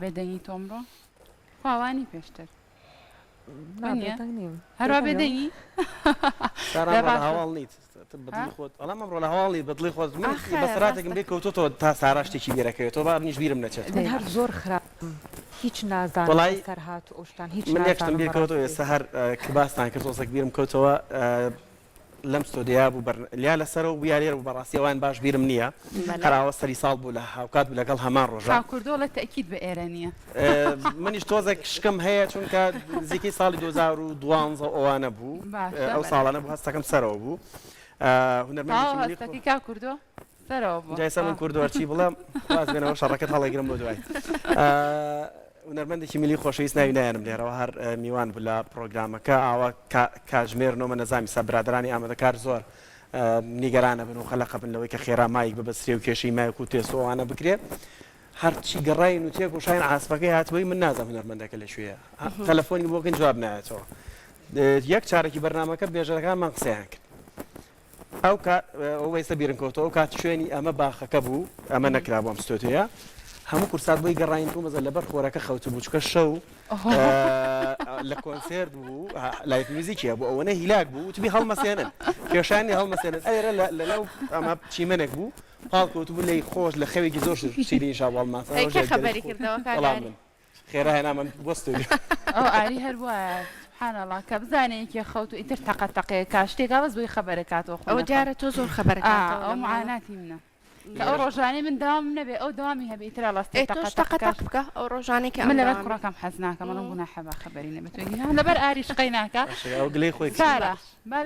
بێدەنگی تۆ ئەمڕۆ؟ خوا وا نی پێشتر. نا بێدەنگ نیم. هەروا بێدەنگی؟ سارا ئەمڕۆ لە هەواڵ نیت بەدڵی خۆت ئەڵام ئەمڕۆ لە هەواڵ نیت بەدڵی خۆت من بەسەراتێکم بێ کەوتۆتەوە تا سارا شتێکی بیرەکەوێتەوە با منیش بیرم نەچێت. من هەر زۆر خراپم هیچ نازانم بەسەرهات و ئەو شتان هیچ من یەک شتم نازانم بیر کەوتەوە بەڕاستی. ئێستا هەر کە باستان کرد تۆزێک بیرم کەوتەوە لەم ستۆدیۆیا بوو بەر یا لە سەرەوە بوو یا لێرە بوو بەڕاستی ئەوان باش بیرم نییە هەر ئاوا سەری ساڵ بوو لە هاوکات بوو لەگەڵ هەمان ڕۆژە. کاک کوردۆ ڵێ تەئکید بە ئێرە نییە. منیش تۆزێک شکم هەیە چونکە نزیکەی ساڵی 2012 ئەوانە بوو باشە ئەو ساڵانە بوو هەستەکەم سەرەوە بوو هونەرمەندێکی تەواو ملی هەستەکەی کاک کوردۆ سەرەوە بووە. جا ئێستا من کوردۆ هەرچی بڵێم واز بێنەوە شەڕەکەت هەڵەگرم بۆ دوای. هونەرمەندێکی میلی خۆشەویست ناوی نایەنم لێرەوە هەر میوان بوو لە پڕۆگرامەکە ئاوا کاژمێر نۆمە نەزامی سا برادەرانی ئامادەکار زۆر نیگەرانە بن و قەلەقە بن لەوەی کە خێرا مایک ببەسترێ و کێشەی مایک و تێست و ئەوانە بکرێ هەرچی گەڕاین و تێکۆشاین عاسفەکەی هاتبووی من نازانم هونەرمەندەکە لە کوێیە تەلەفۆنی بۆ کەین جواب نایەتەوە یەک چارەکی بەرنامەکە بێژەرەکانمان قسەیان کرد ئەو کات ئەو ئێستا بیرم کەوتەوە ئەو کات شوێنی ئەمە باخەکە بوو ئەمە نەکرابوو ئەم ستۆدیۆیە هەموو کورسات بۆی گەڕاین تۆ مەزە لەبەر خۆرەکە خەوتبوو چکە شەو لە کۆنسێرت بوو live music ی هەبوو ئەوەنە هیلاک بوو وتبی هەڵمەسێنن کێشانی هەڵمەسێنن ئەێرە لە لەو ئەمە چیمەنێک بوو پاڵ کەوتبوو لێی خۆش لە خەوێکی زۆر شیرین شا هەڵماسان ئەی کێ خەبەری کردەوە کاک ئاری؟ خێرا هێنامە بۆ ستۆدیۆ. ئەو ئاری هەر وایە سبحان اللە کە بزانێ یەکێ خەوت و ئیتر تەقە تەقەیە کا شتێکا بەس بۆی خەبەرە کاتەوە خۆی ئەوە نەخەوت. دیارە تۆ زۆر خەبەرە ئا کاتەوە ئەو لە ماڵە. معاناتی منە کە ئەو ڕۆژانەی من دەوامم نەبێ ئەو دەوامی هەبێ ئیتر ئەڵاستێ ئێ تەقە تۆش تەق تەقە کا تەق بکە ئەو ڕۆژانەی کە من ئەم لەبەر دەوامی. کوڕەکەم حەز ناکەم ئەڵێم گوناحە با خەبەری نەبێت ها لەبەر ئاریش قەی ناکا باشە ئەو گلەی خۆی کرد. سارا با.